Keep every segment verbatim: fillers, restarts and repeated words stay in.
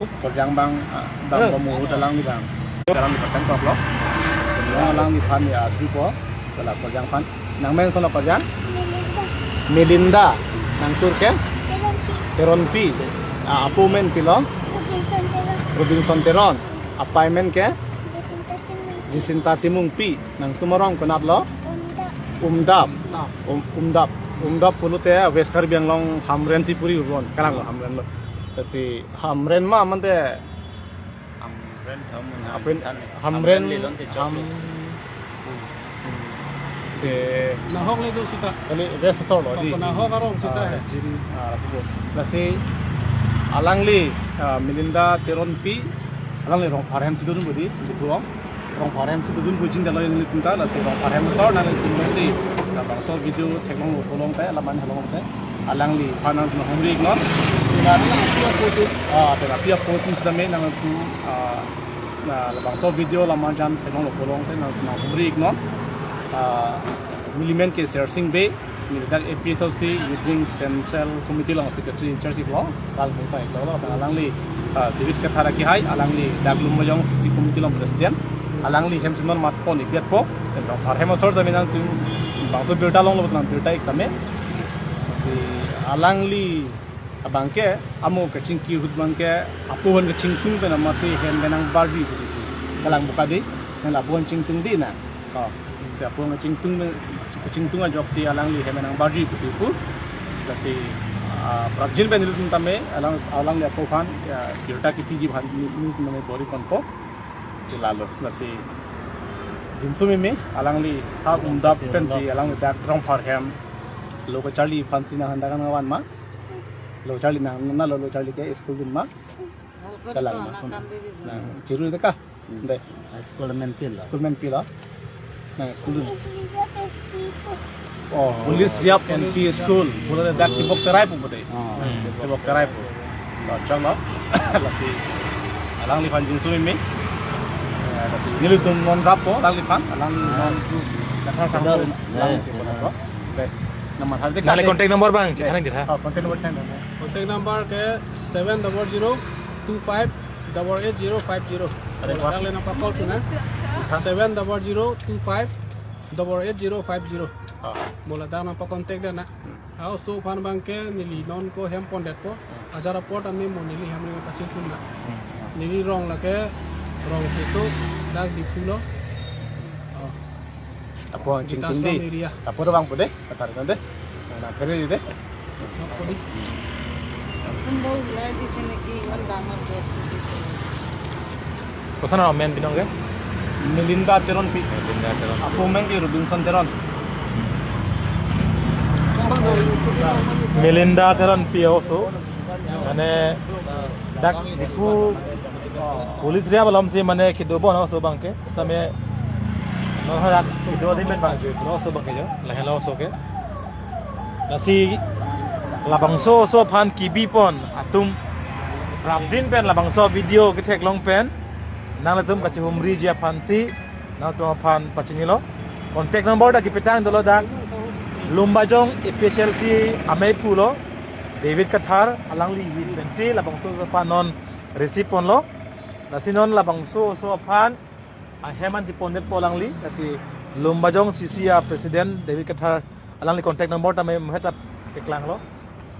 Korjang abang, ah, dam, eh, ko muhut alangli abang. Alangli pasang koklo. Semua alangliphan ya, adupo. Kala korjang aphan. Nangmen koson lo korjang? Melinda. Melinda. Nangtur ke? Teronpi. Teronpi. Ah, apo amen pilo? Robinson Teron. Robinson Teron. Apai amen ke? Jacinta Timung. Jacinta Timungpi. Nangtum arong konat lo? Umdap. Umdap. Um, Umdap. Umdap pulote West Karbi Anglong Hamren si puri urban. Kalang lo Hamren lo. Lasi Hamren ma mante Hamren thamun apin Hamren, Hamren lelon te chok Ham lo. Si nahok le do sita. Kali West asor lo di. Nahok arong sita. Ah, he. Jiri. Ah, apo. Lasi alangli, ah, Melinda Teronpi, alangli Rongphar ahem si dodun bodi, di pulang. Rongphar ahem si dodun bodi jin dalo ilitum ta, lasi Rongphar ahem asor nanglitum si. Labangso video theklonglo pulote, laman halong te. Alangliphan nangtum humri iknon. Tena api apo tu. Ah, tena api apo tu sita me nangtum, ah, na labangso video lamarjan theklonglo pulote nangtum humri iknon. Ah, neli amen ke Sersing Bey, neli dak A P H L C Youth Wing Central Committee along Secretary in charge iklo, kal buta iklo, lo, alangli, ah, David Kathar akehai, alangli dak Lumbajong C C Committee along President, alangli ahem si non matpo ni biatpo, tentang Rongphar ahem asor tame nangtum bangso birta longlo nang birta ik tame. Si alangli abang ke, amo kachingki ahut abang ke, apo aphan kachingtung pen amatsi hem pen nangbarji pusi pu. Kalang buka di, nang apo aphan chingtung di na. Oh, si apo aphan kachingtung, kachingtung ajoksi alangli hem pen nangbarji pusi pu. Lasi, ah, prapjin pen ilitum tame, alang, alangli apo aphan, ya, birta kipiji aphan ni, ni tame bor-i ponpo. Si lalo, lasi jinso meme, alangli ha Umdap pensi, alangli dak Rongphar ahem lo kacharli aphansi nang handa kan kawan ma. Lo charli nang, na lo, lo charli ke school dun ma? Kalang ma. Nang chiru de ka? De. School amen pilo. School amen pilo. Nang school dun. Oh, Police Reserve L P School. Pulo dak Tibok Terai pu pute. Oh. Tibok Terai pu. To chalo. Lasi alangliphan jinso meme. Eh, lasi nelitum non rappo alangliphan, alangli non tu. Kadar sampai. Alangli si kono. Baik. Nama hal de. Nangli contact number abang, cek nang di tha. Oh, contact number cek nang. Contact number ke seven double zero two five double eight zero five zero. Are, mo ladak le nangpa-call tu na. Ha? Seven double zero two five double eight zero five zero. Ah. Mo ladak nangpa-contact de na. Hmm. Ha oso aphan abang ke neli non ko hem pondetpo. Hmm. Ajar apor tame mo neli hem nangpachingthum na. Hmm. Neli rong lake rong Tisso, dak Diphu lo. Oh. Apo chingtung di. Apo do bang po de, kasar kan de. Na phere de. Sok po di. Tum bo ulai di sini ki man dangar de. Koson amen binong ke? Melinda Teronpi. Melinda Teron. Apo amen ke Robinson Teron. Melinda Teronpi oso. Mane dak Diphu Police Reserve along si mane kedo bon oso abang ke. Sitame non hadak kedo di men abang ke. Oso abang ke jo. Lahelo oso ke. Lasi labangso oso aphan kebi pon atum prapjin pen labangso video ketheklong pen nanglitum kachihumriji aphansi nangtum aphan pachinilo. Contact number dak kepetang dolo dak Lumbajong A P H L C amei pulo David Kathar, alangli hit pensi labangso oso aphan non receive ponlo. Lasi non labangso oso aphan ahem an chepondetpo alangli, lasi Lumbajong C C a President David Kathar alangli contact number tame muhet ta keklanglo.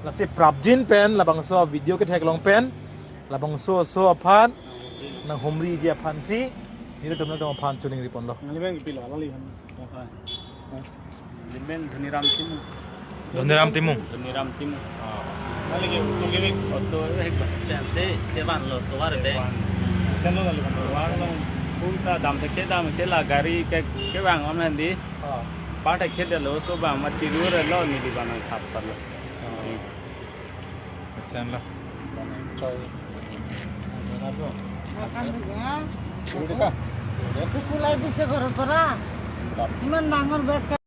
Lasi prapjin pen labangso video ketheklong pen labangso oso aphan nanghumriji aphansi nelitum nangtum aphan choningri ponlo. Nangli amen kepilo, alangli amen. Neli amen Dhoniram Timung. Dhoniram Timung. Dhoniram Timung. Ah. Nangli ke auto ke bek? Auto eh, se tevan lo, tovar bek. Tevan. Sen lo nangli kan? Tovar lo, pun ta dam thek ke dam ke la gari ke, kevang om nang di. Ah. Part thek ke de lo, oso abang ma chiru re lo, neli abang nangthap par lo. Ah. Sen lo. Choi. Makan dulu ya. Dulu ka? Kukulai di segoro pora. Iman bangun bek.